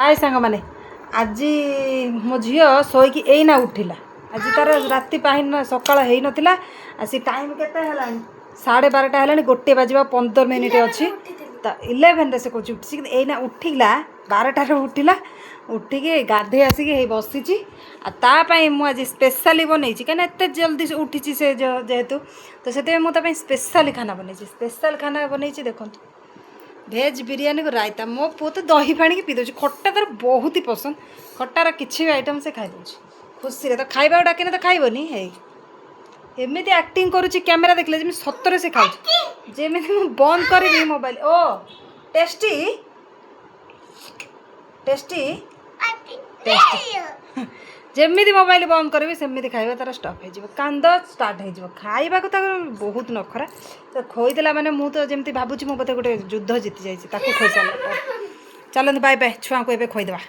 ହାଏ ସାଙ୍ଗମାନେ, ଆଜି ମୋ ଝିଅ ଶୋଇକି ଏଇନା ଉଠିଲା। ଆଜି ତାର ରାତି ପାହିନ, ସକାଳ ହେଇନଥିଲା। ଆସି ଟାଇମ୍ କେତେ ହେଲାଣି? 12:30 ହେଲାଣି। 1 ବାଜିବା 15 ମିନିଟ୍ ଅଛି। ତ 11ରେ ସେ କହୁଛି ଉଠିଛି, କିନ୍ତୁ ଏଇନା ଉଠିଲା, 12ଟାରେ ଉଠିଲା। ଉଠିକି ଗାଧେଇ ଆସିକି ହେଇ ବସିଛି। ଆଉ ତା ପାଇଁ ମୁଁ ଆଜି ସ୍ପେଶାଲି ବନେଇଛି, କାହିଁକିନା ଏତେ ଜଲ୍ଦି ସେ ଉଠିଛି ସେ ଯେହେତୁ, ତ ସେଥିପାଇଁ ମୁଁ ତା ପାଇଁ ସ୍ପେଶାଲି ଖାନା ବନେଇଛି। ସ୍ପେଶାଲ ଖାନା ବନେଇଛି, ଦେଖନ୍ତୁ, ଭେଜ୍ ବିରିୟାନୀକୁ ରାଇତା। ମୋ ପୁଅ ତ ଦହି ପାଣିକି ପିଇ ଦେଉଛି। ଖଟା ତାର ବହୁତ ହି ପସନ୍ଦ। ଖଟାର କିଛି ବି ଆଇଟମ୍ ସେ ଖାଇଦେଉଛି ଖୁସିରେ। ତ ଖାଇବାକୁ ଡାକିନେ ତ ଖାଇବନି। ହେଇ ଏମିତି ଆକ୍ଟିଂ କରୁଛି କ୍ୟାମେରା ଦେଖିଲେ, ଯେମିତି ସତରେ ସେ ଖାଉଛି। ଯେମିତି ମୁଁ ବନ୍ଦ କରିବି ମୋବାଇଲ, ଓ ଟେଷ୍ଟି, ଟେଷ୍ଟି, ଟେଷ୍ଟି। ଯେମିତି ମୋବାଇଲ ବନ୍ଦ କରିବି, ସେମିତି ଖାଇବା ତାର ଷ୍ଟପ୍ ହେଇଯିବ, କାନ୍ଦ ଷ୍ଟାର୍ଟ ହେଇଯିବ। ଖାଇବାକୁ ତାକୁ ବହୁତ ନଖରା। ତ ଖୋଇଦେଲା ମାନେ ମୁଁ ତ ଯେମିତି ଭାବୁଛି ମୁଁ ବୋଧେ ଗୋଟେ ଯୁଦ୍ଧ ଜିତି ଯାଇଛି ତାକୁ ଖୋଇସାରିଲା ପରେ। ଚାଲନ୍ତୁ, ବାଏ ବାଏ। ଛୁଆଙ୍କୁ ଏବେ ଖୋଇଦେବା।